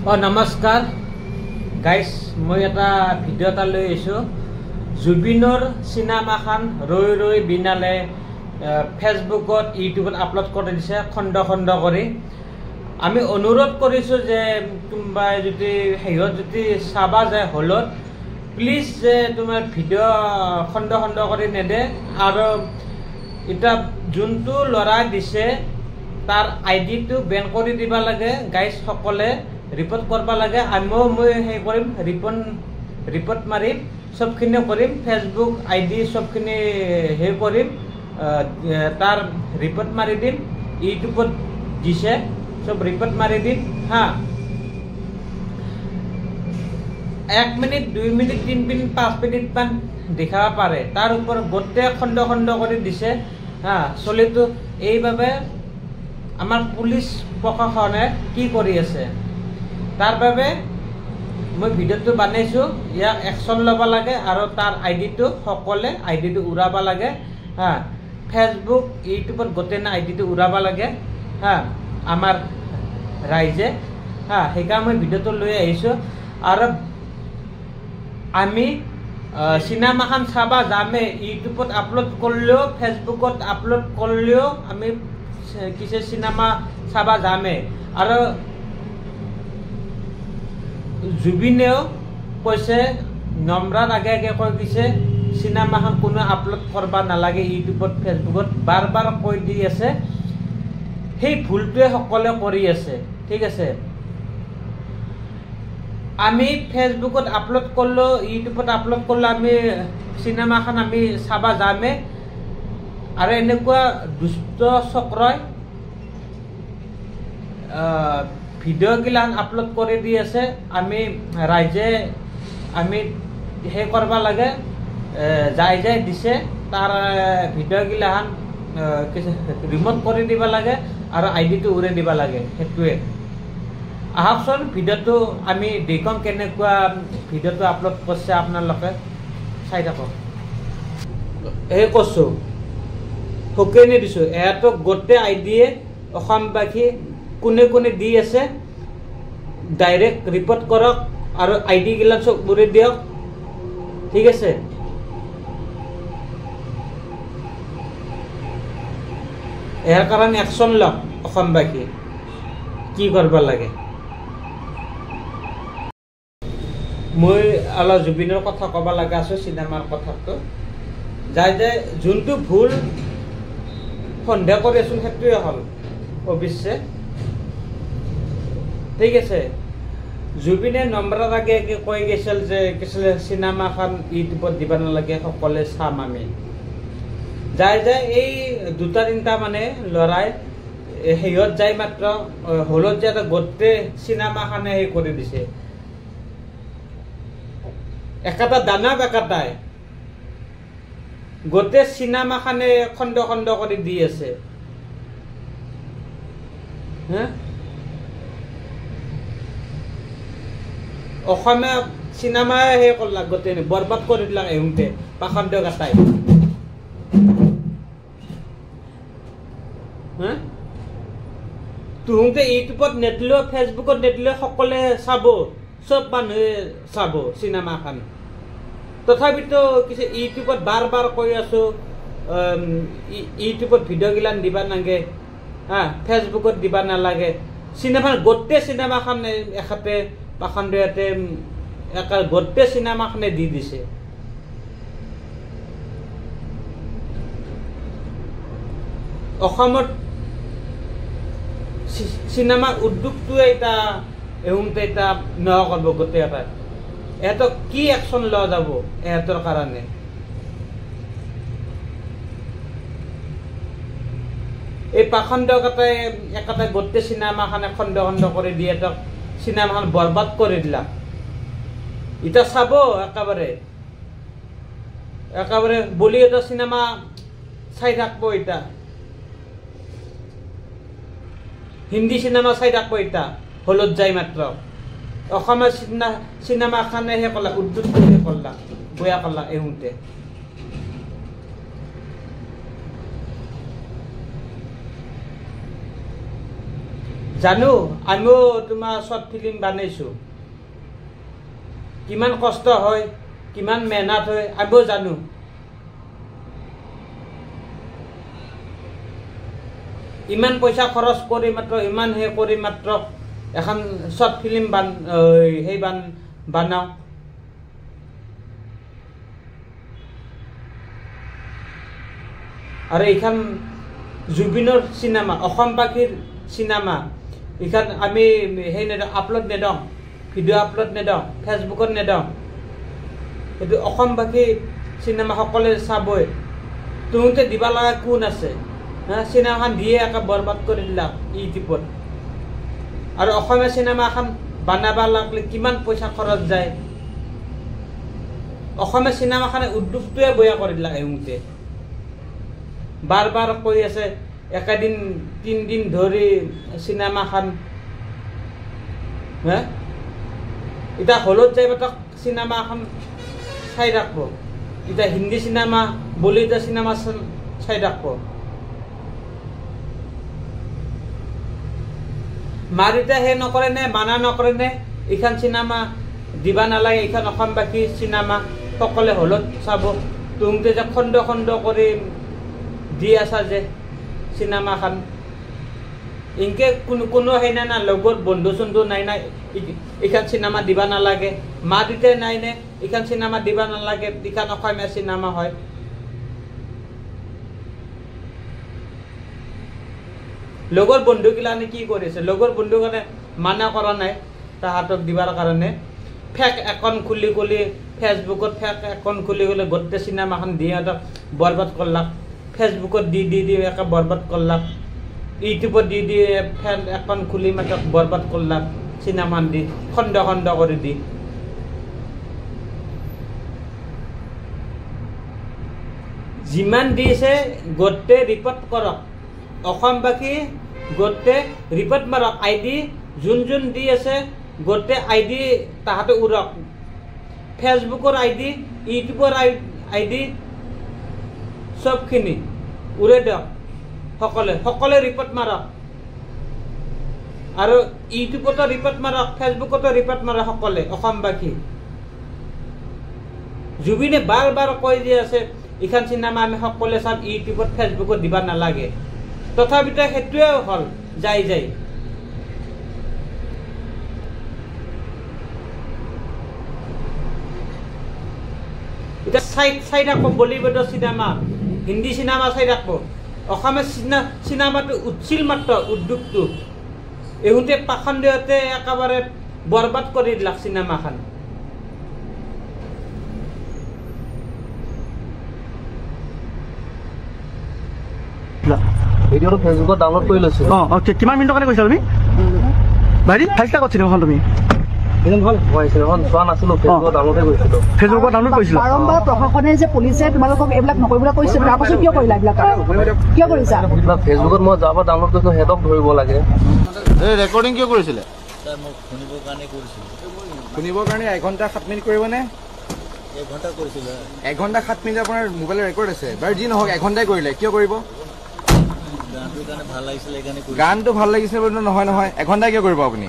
নমস্কাৰ গাইছ, মই এটা ভিডিঅ' এটা লৈ আহিছোঁ। জুবিনৰ চিনেমাখন ৰৈ ৰৈ বিনালে ফেচবুকত ইউটিউবত আপলোড কৰি দিছে খণ্ড খণ্ড কৰি। আমি অনুৰোধ কৰিছোঁ যে কোনোবাই যদি সিহঁত যদি চাবা যায় হলত, প্লিজ যে তোমাৰ ভিডিঅ' খণ্ড খণ্ড কৰি নেদে। আৰু এতিয়া যোনটো ল'ৰা দিছে তাৰ আই ডিটো বেন কৰি দিব লাগে। গাইজ সকলে ৰিপৰ্ট কৰিব লাগে। আমিও মই সেই কৰিম, ৰিপৰ্ট মাৰিম, চবখিনি কৰিম, ফেচবুক আই ডি চবখিনি সেই কৰিম, তাৰ ৰিপৰ্ট মাৰি দিম, ইউটিউবত দিছে চব ৰিপৰ্ট মাৰি দিম। হা, 1 মিনিট 2 মিনিট 3 মিনিট 5 মিনিটমান দেখাব পাৰে, তাৰ ওপৰত গোটেই খণ্ড খণ্ড কৰি দিছে। হা, চলিটো এইবাবে আমাৰ পুলিচ প্ৰশাসনে কি কৰি আছে, তাৰ বাবে মই ভিডিঅ'টো বনাইছোঁ। ইয়াক একশ্যন ল'ব লাগে আৰু তাৰ আই ডিটো সকলে আই ডিটো উৰাব লাগে। হা, ফেচবুক ইউটিউবত গোটেই আই ডিটো উৰাব লাগে। হা, আমাৰ ৰাইজে। হা, সেইকাৰণে মই ভিডিঅ'টো লৈ আহিছোঁ। আৰু আমি চিনেমাখন চাবা যামে, ইউটিউবত আপলোড কৰিলেও ফেচবুকত আপলোড কৰিলেও আমি কিছু চিনেমা চাবা যামে। আৰু জুবিনেও কৈছে, নম্ৰাৰ আগে আগে কৈ দিছে চিনেমাখন কোনো আপলোড কৰিব নালাগে ইউটিউবত ফেচবুকত, বাৰ বাৰ কৈ দি আছে। সেই ভুলটোৱে সকলোৱে কৰি আছে। ঠিক আছে, আমি ফেচবুকত আপলোড কৰিলেও ইউটিউবত আপলোড কৰিলেও আমি চিনেমাখন আমি চাবা যামে। আৰু এনেকুৱা দুষ্ট চক্ৰই ভিডিঅ'গিলান আপলোড কৰি দি আছে। আমি ৰাইজে আমি সেই কৰিব লাগে, যাই যাই দিছে তাৰ ভিডিঅ'গিলাখান ৰিম'ট কৰি দিব লাগে আৰু আই ডিটো উৰাই দিব লাগে। সেইটোৱে। আহকচোন ভিডিঅ'টো আমি দেখোঁ কেনেকুৱা ভিডিঅ'টো আপলোড কৰিছে, আপোনালোকে চাই থাকক। এই কৈছোঁ, সকীয়নি দিছোঁ, এহঁতক গোটেই আই ডিয়ে অসমবাসী কোনে কোনে দি আছে ডাইৰেক্ট ৰিপৰ্ট কৰক আৰু আই ডি গিলা চব উৰাই দিয়ক। ঠিক আছে, ইয়াৰ কাৰণে একশ্যন লওক অসমবাসী, কি কৰিব লাগে। মই অলপ জুবিনৰ কথা ক'ব লগা আছোঁ, চিনেমাৰ কথাটো। যাই যাই যোনটো ভুল সন্দেহ কৰি আছোঁ সেইটোৱে হ'ল অৱশ্যে। ঠিক আছে, জুবিনে নম্বৰৰ আগে আগে কৈ গৈছিল যে কিছিলে চিনেমাখন ইউটিউবত দিব নালাগে, সকলোৱে চাম আমি। যাই যাই এই দুটা তিনিটা মানে ল'ৰাই সিহঁত যাই মাত্ৰ হলত যে এটা গোটেই চিনেমাখনে সেই কৰি দিছে। একেটা দানা একেটাই গোটেই চিনেমাখনে খণ্ড খণ্ড কৰি দি আছে। হা, অসমীয়া চিনেমাই সেই কৰলাক, গোটেই বৰবাদ কৰি দিলাক এহুঁতে পাখণ্ড কাটাই। হা, তুহুঁতে ইউটিউবত নেদিলেও ফেচবুকত নেদিলেও সকলোৱে চাব, চব মানুহে চাব চিনেমাখন। তথাপিতো কিছু ইউটিউবত বাৰ বাৰ কৈ আছোঁ, ইউটিউবত ভিডিঅ'গিলান দিবা নালাগে, হা, ফেচবুকত দিবা নালাগে। চিনেমা গোটেই চিনেমাখন এখাতে পাখণ্ডয়াতে একা গোটেই চিনেমাখনে দি দিছে। অসমত চিনেমা উদ্যোগটোৱে এতিয়া এহুঁতে এতিয়া নহ'ব গোটেই এটা। এহঁতক কি একশ্যন লোৱা যাব এহঁতৰ কাৰণে? এই পাখণ্ড কেইটাই একেটাই গোটেই চিনেমাখনে খণ্ড খণ্ড কৰি দি এহঁতক চিনেমাখন বৰবাদ কৰি দিলা। এতিয়া চাব একেবাৰে একেবাৰে বলিউডৰ চিনেমা চাই থাকব, এতিয়া হিন্দী চিনেমা চাই থাকব, এতিয়া হলত যায় মাত্ৰ। অসমীয়া চিনেমাখনে সেই কৰলা, উদ্যোগটো সেই কৰলা, বেয়া কৰলা এহুঁতে। জানো, আমিও তোমাৰ শ্বৰ্ট ফিল্ম বনাইছোঁ, কিমান কষ্ট হয়, কিমান মেহনত হয়, আমিও জানো। ইমান পইচা খৰচ কৰি মাত্ৰ, ইমান সেই কৰি মাত্ৰ এখন শ্বৰ্ট ফিল্ম সেই বানাওঁ। আৰু এইখন জুবিনৰ চিনেমা, অসমবাসীৰ চিনেমা, এইখন আমি সেই নেদওঁ, আপলোড নেদওঁ, ভিডিঅ' আপলোড নেদওঁ, ফেচবুকত নেদওঁ। সেইটো অসমবাসী চিনেমা সকলোৱে চাবই। তুহঁতে দিবা লগা কোন আছে? হা, চিনেমাখন দিয়ে একে বৰবাদ কৰি দিলাক ইউটিউবত। আৰু অসমীয়া চিনেমাখন বনাব লাগিলে কিমান পইচা খৰচ যায়। অসমীয়া চিনেমাখনে উদ্যোগটোৱে বেয়া কৰি দিলাক এওঁতে। বাৰ বাৰ কৈ আছে একেদিন তিনদিন ধৰি চিনেমাখন। হে, এতিয়া হলত যাই মাত্ৰ চিনেমা এখন চাই থাকব, এতিয়া হিন্দী চিনেমা, বলিউডৰ চিনেমা চাই থাকব। মা দেউতাই সেই নকৰে নে, মানা নকৰে নে এইখন চিনেমা দিবা নালাগে, এইখন অসমবাসী চিনেমা সকলোৱে হলত চাব। তুহঁতে যে খণ্ড খণ্ড কৰি দি আছা যে চিনেমাখন, ইনকে কোনো সেই নাই না, লগত বন্ধু চন্ধু নাই না, এইখন চিনেমা দিবা নালাগে। মা দেউতাই নাই নে, এইখন চিনেমা দিবা নালাগে, এইখন অসমীয়া চিনেমা হয়। লগৰ বন্ধুগিলানে কি কৰিছে? লগৰ বন্ধু কাৰণে মানা কৰা নাই তাহাঁতক দিবাৰ কাৰণে। ফেক একাউণ্ট খুলি খুলি ফেচবুকত ফেক একাউণ্ট খুলি খুলি গোটেই চিনেমাখন দি সিহঁতক বৰবাদ কৰলাক। ফেচবুকত দি দি দি একে বৰবাদ কৰলাক, ইউটিউবত দি দি ফেন একাউণ্ট খুলি মাত্ৰ বৰবাদ কৰলাক, চিনেমাখন দি খণ্ড খণ্ড কৰি দি। যিমান দিছে গোটেই ৰিপৰ্ট কৰক, অসমবাসী গোটেই ৰিপৰ্ট মাৰক। আই ডি যোন যোন দি আছে গোটেই আই ডি তাহাঁতে উৰক, ফেচবুকৰ আই ডি, ইউটিউবৰ আই ডি চবখিনি উৰে দিয়ক। সকলোৱে সকলোৱে ৰিপৰ্ট মাৰক, আৰু ইউটিউবতো ৰিপৰ্ট মাৰক, ফেচবুকতো ৰিপৰ্ট মাৰক সকলোৱে অসমবাসী। জুবিনে বাৰ বাৰ কৈ দি আছে এইখন চিনেমা আমি সকলোৱে চাম, ইউটিউবত ফেচবুকত দিবা নালাগে। তথাপিতো সেইটোৱে হ'ল যাই যাই। এতিয়া চাই চাই থাকব বলিউডৰ চিনেমা, হিন্দী চিনেমা চাই থাকব। অসমীয়া চিনেমাটো উঠিছিল মাত্ৰ উদ্যোগটো, ইহঁতে পাখণ্ডতে একেবাৰে বৰবাদ কৰি দিলাক চিনেমাখন। ভিডিঅ'টো ফেচবুকত ডাউনলোড কৰি লৈছো। অঁ অঁ, কিমান মিনিটৰ কাৰণে কৈছিলা তুমি ভাইটি? চাইছিলা ক'ত চিনেমাখন তুমি? এঘণ্টা 7 মিনিট কৰিবনে? এঘণ্টা 7 মিনিট আপোনাৰ মোবাইলৰ ৰেকৰ্ড আছে। বাৰু যি নহওক এঘণ্টাই কৰিলে কিয় কৰিব? গানটো ভাল লাগিছে বুলি নহয় নহয়, এঘণ্টাই কিয় কৰিব আপুনি?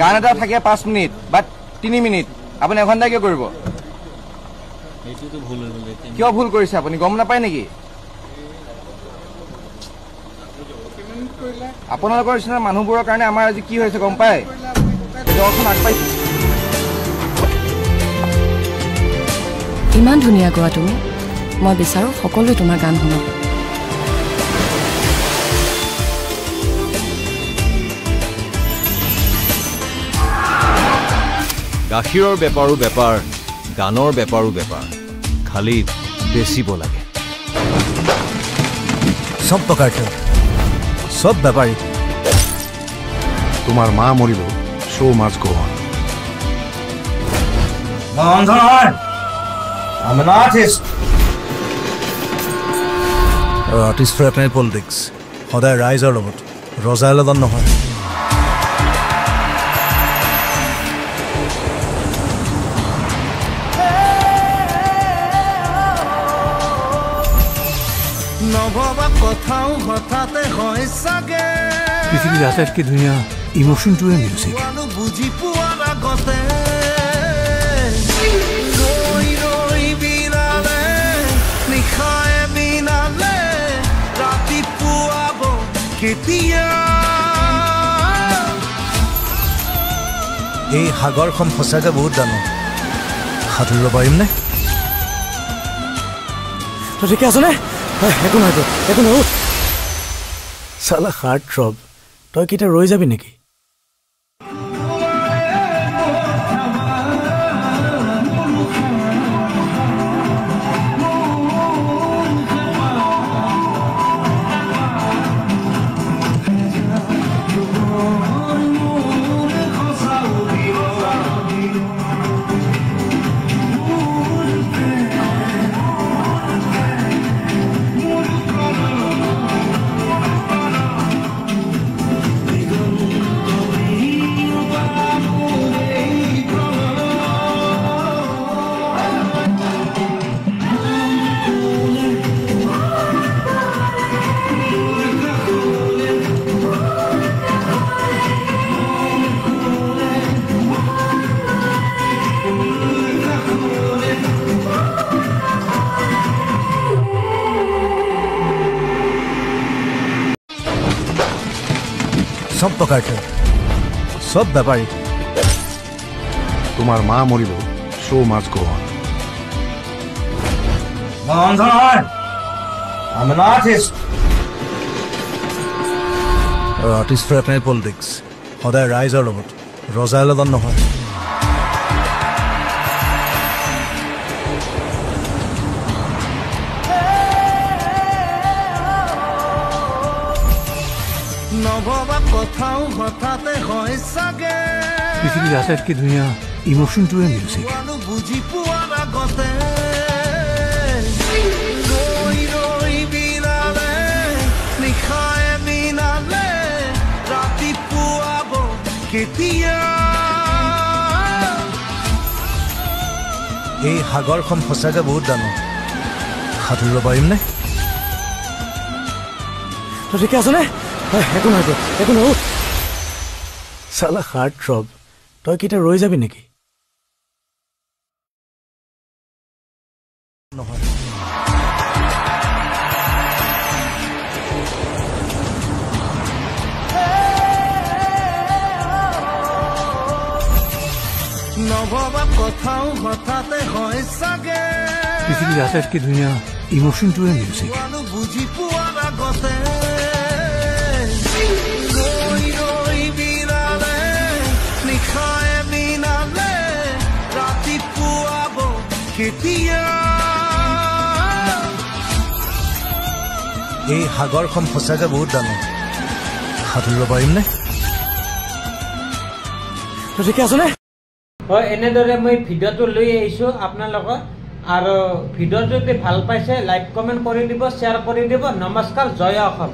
গান এটা থাকে 5 মিনিট বা 3 মিনিট, আপুনি এঘণ্টা কিয় কৰিব? কিয় ভুল কৰিছে আপুনি গম নাপায় নেকি? আপোনালোকৰ নিচিনা মানুহবোৰৰ কাৰণে আমাৰ আজি কি হৈছে গম পায়? দলখন আগবাঢ়ি। ইমান ধুনীয়া গোৱা তুমি, মই বিচাৰোঁ সকলোৱে তোমাৰ গান শুনক। গাখীৰৰ বেপাৰো বেপাৰ, গানৰ বেপাৰো বেপাৰ, খালি বেচিব লাগে। চব প্ৰকাৰ খেল, চব বেপাৰী। তোমাৰ মা মৰিব, শ্ব' মাষ্ট গ' অন। মই অন্ধ নহয়, I'm an artist. আৰু আৰ্টিষ্টৰ এটাই পলিটিক্স, সদায় ৰাইজৰ লগত, ৰজাৰ লগত নহয়। নভবা কথাও হঠাতে হয় চাগে। পৃথিৱীৰ আটাইতকৈ ধুনীয়া ইম'শ্যনটোৱে মিউজিক। বুজি পোৱাৰ আগতে ৰৈ ৰৈ বিনালে নিশাই বিনালে ৰাতিপুৱাব কেতিয়া। এই সাগৰখন সঁচাকৈ বহুত ডাঙৰ, সাঁতুৰিব পাৰিমনে? তই ঠিকে আছনে? একো নহয়, একো নহয়। চালা হাৰ্ট থ্ৰব, তই কি এতিয়া ৰৈ যাবি নেকি? চব প্ৰকাৰ খেল, চব বেপাৰী। তোমাৰ মা মৰিলেও শ্ব' মাষ্ট গ' অন। মই অন্ধ নহয়, I'm an artist. আৰু আৰ্টিষ্টৰ এটাই পলিটিক্স, সদায় ৰাইজৰ লগত, ৰজাৰ লগত নহয়। নভবা কথাও হঠাতে হয় চাগে। পৃথিৱীৰ আটাইতকৈ ধুনীয়া ইম'শ্যনটোৱে মিউজিক। বুজি পোৱাৰ আগতে ৰৈ ৰৈ বিনালে নিশাই বিনালে ৰাতিপুৱাব কেতিয়া। এই সাগৰখন সঁচাকৈ বহুত ডাঙৰ, সাঁতুৰিব পাৰিমনে? তই ঠিকে আছনে? একো নহয়, একো নহয়। চালা হাৰ্ট থ্ৰব, তই কি এতিয়া ৰৈ যাবি নেকি? নহয়। নভবা কথাও হঠাতে হয় চাগে। পৃথিৱীৰ আটাইতকৈ ধুনীয়া ইম'শ্যনটোৱে মিউজিক। বুজি পোৱাৰ আগতে ৰৈ ৰৈ বিনালে নিশাই বিনালে ৰাতিপুৱাব কেতিয়া। এই সাগৰখন সঁচাকৈ বহুত ডাঙৰ, সাঁতুৰিব পাৰিমনে? তই ঠিকে আছনে? হয়, এনেদৰে মই ভিডিঅ'টো লৈ আহিছোঁ আপোনালোকক। আৰু ভিডিঅ'টো যদি ভাল পাইছে লাইক কমেণ্ট কৰি দিব, শ্বেয়াৰ কৰি দিব। নমস্কাৰ, জয় অসম।